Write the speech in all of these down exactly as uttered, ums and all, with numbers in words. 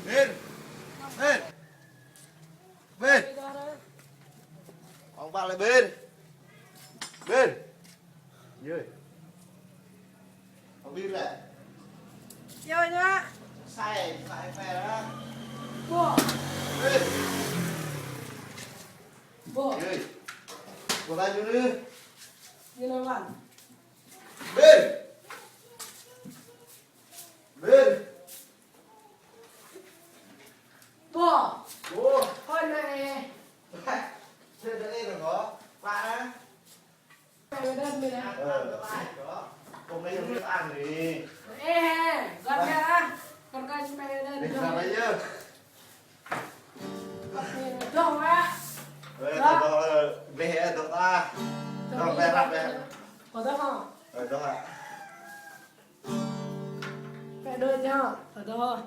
Bir. Bir. Bir. Ong pă lĕ Bir. Bir. Yơi. Ong Bir lĕ. Yơi, Nhua. Sai, sai, sai lah. Bơ. Bir. Bơ. Yơi. Bơ lĕ Nhua. Nhua lĕ wan. Bir. Bir. Bơ. Bơ. Hơi nè. Thế đây là có. Pă hă? Mày ở đây mày nè. Ờ. Hôm nay không biết ăn gì. Ê, hê, gọt mẹ á. Con coi mày ở đây. Đi ra đây chứ. Gọt mẹ ở đây. Dŏ á. Ê, dŏ, dŏ, dŏ, dŏ ta. Dŏ, dŏ, dŏ, dŏ. Có dŏ không? Ờ, dŏ hả? Phải đôi theo, phải đôi.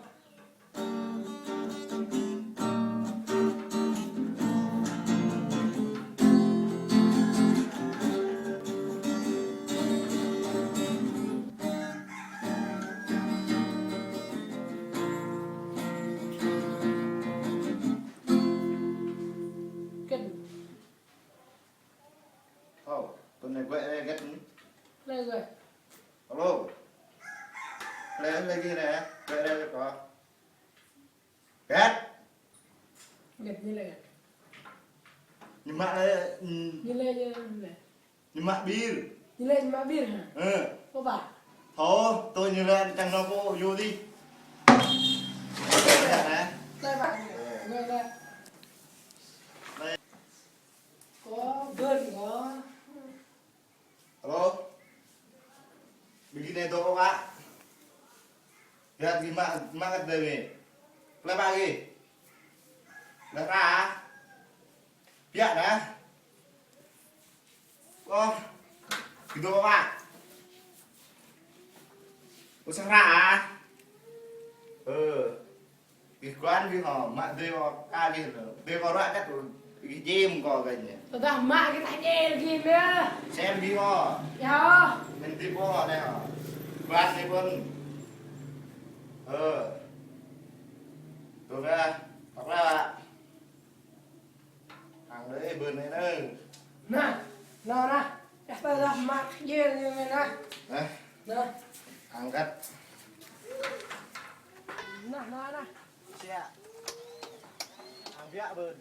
Ken. Hô, tui anai gơ̆ rai gĕt. Lĕ gơ̆. Alo. Lĕ, lĕ gơ̆ rai, gơ̆ rai gơ̆ kơ. Gĕt. Gĕt ñu lĕ gĕt. Ñu mă lĕ, ừm. Ñu lĕ, ñu lĕ. Ñu mă Bir. Ñu lĕ ñu mă Bir hă? Ơ. Pô ba. Thâo, tui ñu lĕ čang nao pô yua dih. Lĕ ba. Lĕ ba. Lĕ. Kơ bơ̆n kơ. Alo. Ƀing gih anai dŏ ôh. Biă gih mă, mă hơget dơi mơi. Plơi pă gih. Plơi pă. Biă anai. Ơ. Gih dŏ ôh. Ơ, sang ră. Ơ. Gih kuan gih hŏ, mă dơi ôh, ka gih nơ. Dơi kơ ruă kăt, gih jim kơ gih nơ. Tơdah mă gih ta jel gih nơ. Sem gih hŏ. Yơh. Mơ̆n tip ôh anai hŏ. Kuan gih pơ̆n. Ơ. Tui kơ, tơpă. Hăng đơi bơ̆n anai nơ. Nah, nah, nah. Yah, tơdah mă jel gih nơ nah. Nah. Nah. Angkat. Nah, nah, nah. Siap. Ambil bơ̆n.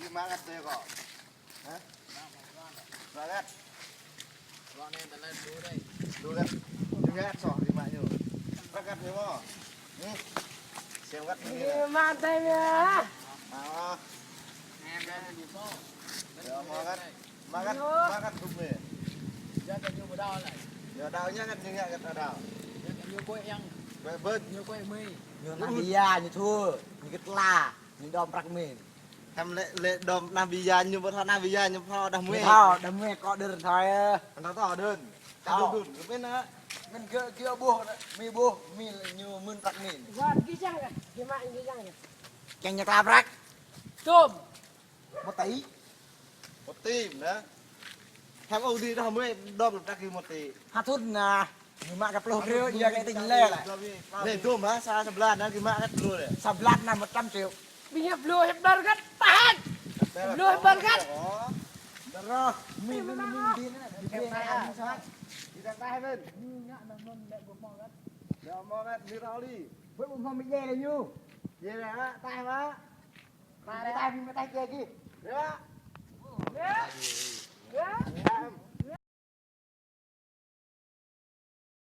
Gih mă hơget dơi kơ? Hă? Mă hơget? Lu hơget? Lu hơget soh gih mă ñu. Hơget ñu mơ̆? Hm? Sem hơget ñu. Gih mă dơi mơi. Mă. Yơh, mă hơget? Mă hơget, mă hơget gum mơi. Yơh, đao ñu hơget ñu hơget đao. Yơh, ñu kuĕ yang. Kuĕ bơ̆t. Ñu kuĕ mơi. Ñu nah bia, ñu thua, ñu kơ tla, ñu đom prăk mơi. Hăm lĕ, lĕ đom nah bia ñu ƀu thâo nah bia ñu ƀu thâo đah mơi. Ñu thâo, đah mơi kơ đơr thâo yơh. Hăm thâo đơr. Thâo. Đơr đơr, mơi nah. Mơi gơ̆, gơ̆ ƀuh, mơi ƀuh, mơi ñu mơ̆n prăk mơi. Gơ̆ gih čang kơ, gih mă gih čang kơ. Čang ñu tla prăk. Tôm. Một tỷ. Một tỷ nah. Hăm ôh dih đah mơi đom prăk gih một tỷ. Hă thun nah. Gih mă kơ pluh triệu, yua kơ tĭng lĕ lĕ. Lĕ dôm hă, sa, sa blan nah, gih mă kơ pluh lĕ. Sa blan nah một trăm triệu. Ƀing ih blơ̆ hơbăr găt, tahan. Blơ̆ hơbăr găt. Dơrơh, min, min, min, min. Đi taih, min. Dơrơh, mơ̆ găt, mi rau li. Bơi ƀu hmâo mi djai lĕ ñu. Djai lĕ, taih mă. Taih, taih, min, taih djai gih. Dơrơh.